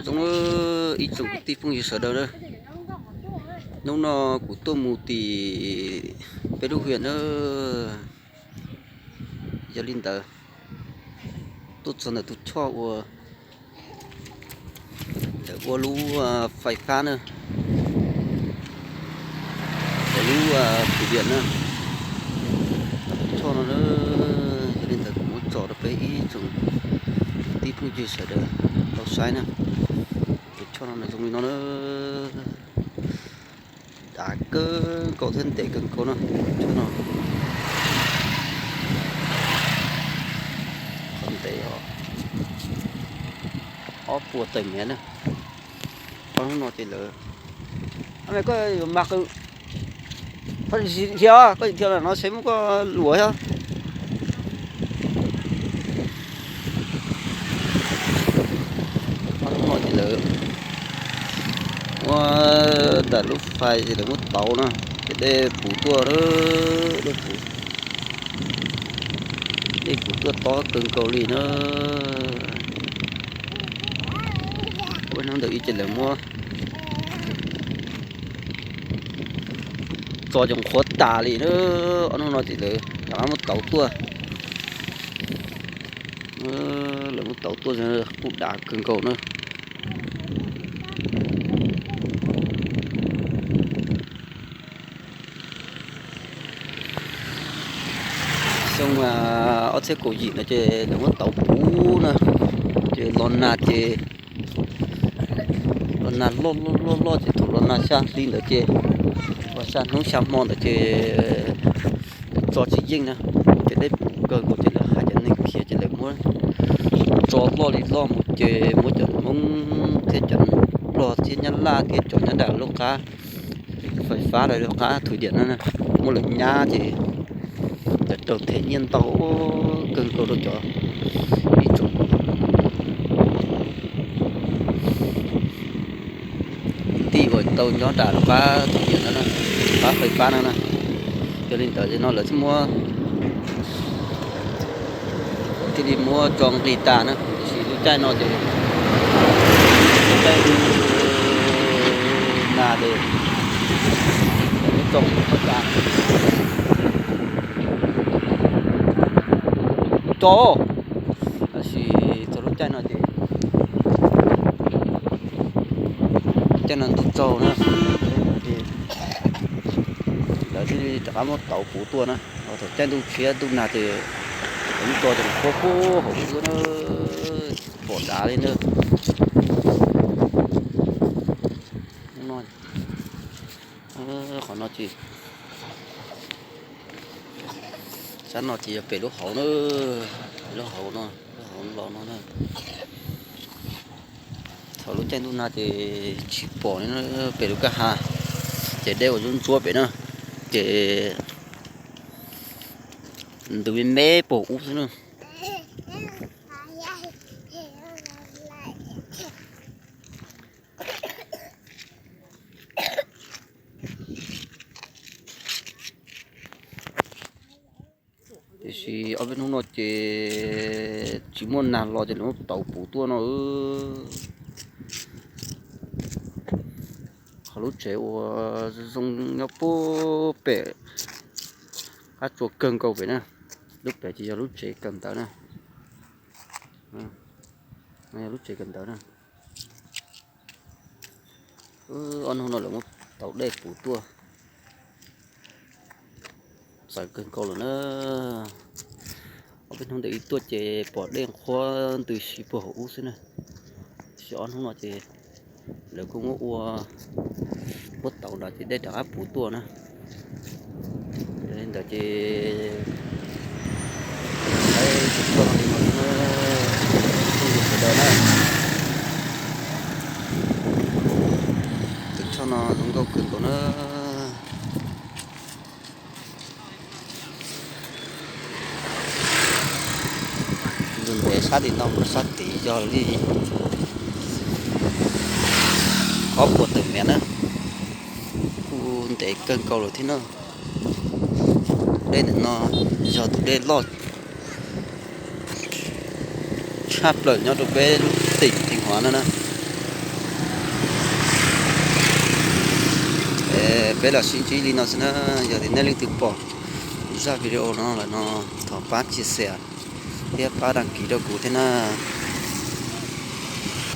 Zoo ib tsoom kwv tij phooj ywg sawv daws na, hnub no kuv tuaj mus tim peb lub hiam na, yog li ntawd tuaj txog ntawm tus choj uas lawv ua lub fais fab na, lawv lub thủy điện na, tus choj no na, yog li ntawd kuv muab tso rau peb ib tsoom kwv tij phooj ywg sawv daws tau saib na. Tus choj no nws zoo li no na, dav kawg nkaus thiab ntev kawg nkaus na. Choj no qhov ntev os, ob puas tawm mev na. Ob hnub no ces lawv, koj yuav mag qw, koj thiab koj thiab no seb muab koj luam thiab. Ob hnub no ces lawv muab nram lub fais ces lawv muab tauv na, ces dej puv tuaj, dej puv, dej puv tuaj tob kawg nkaus li na. Ua hnub ntawm ib ces lawv muab tso cov qhuav tas li na. Ob hnub no ces lawv rov qab muab tauv tuaj, lawv muab tauv tuaj kuj dav kawg nkaus na. Xyoo ob txhiab kaum yim no ces lawv muab tauv puv na, ces los nag ces los nag loj loj loj loj ces thaum los nag xya hli ntawd ces, uas xya hnub xya hmo ntawd ces lawv tso tsis yeej na, ces dej puv kawg nkaus ces lawv hais cov neeg khiav ces lawv muab tso loj li loj mus ces muab cov Hmoob thiab cov Nplog thiab Nyab Laj thiab cov nyob nram lub qab fais fab lawv lub qab thủy điện no na, muab lawv nyab ces lawv raug them nyiaj ntau kawg nkaus rau cov ib tsoom kwv tij uas tau nyob nram lub qab thủy điện no na, qab fais fab no na. Yog li ntawd no lawv thiaj muab, thiaj li muab tso nqis tas na, tiam sis lub caij no ces, lub caij nag ces lawv muab tso nqis tas. Tso, tab sis txog lub caij no ces, caij no ntuj tsaug na, lawv thiaj li rov qab muab tauv puv tuaj na. Thaum caij ntuj tshiab ntuj nag ces lawv muab tso ces qhuav puag hauv xwb na, pom dav li na. Qhov no ces, sab no ces yog pem lub hauv na, lub hauv no, lub hauv los no na. Thaum lub caij ntuj nag ces tsis pom li na, pem lub kwj ha, ces dej ua ntsuab ntsuab pem na, ces ntws me me puag ub xwb na. Tiam sis ob peb hnub no ces tsis muaj nag los ces lawv muab tauv puv tuaj no. Qhov lub tsev uas zoo nyob puag pem qab tsua kawg nkaus pem na, lub pem ces yog lub tsev kawm ntawv na, yog lub tsev kawm ntawv na. Ob hnub no lawv muab tauv dej puv tuaj, txawv kawg nkaus lawm na. Ob peb hnub ntawd ib tuaj ces pom dej qhuav ntws si puag hauv ub xwb na. Tab sis ob hnub no ces lawv kuj muab ua, muab tauv nrad ces dej rov qab puv tuaj na. Yog li ntawd ces, tus choj no zoo nkauj kawg nkaus na. Ntug ntev sab tim no, sab tid yog li ob puas tawm mev na, kuj ntev kawg nkaus lawm thiab na. Dej ntawm no yog tus dej loj tshaj plaws nyob rau peb Teem Theej Huav no na. Peb los sib ntsib li no xwb na. Yog tias nej leej twg pom zaj video no lawm no, thov pab share thiab pab đăng ký rau kuv thiab na.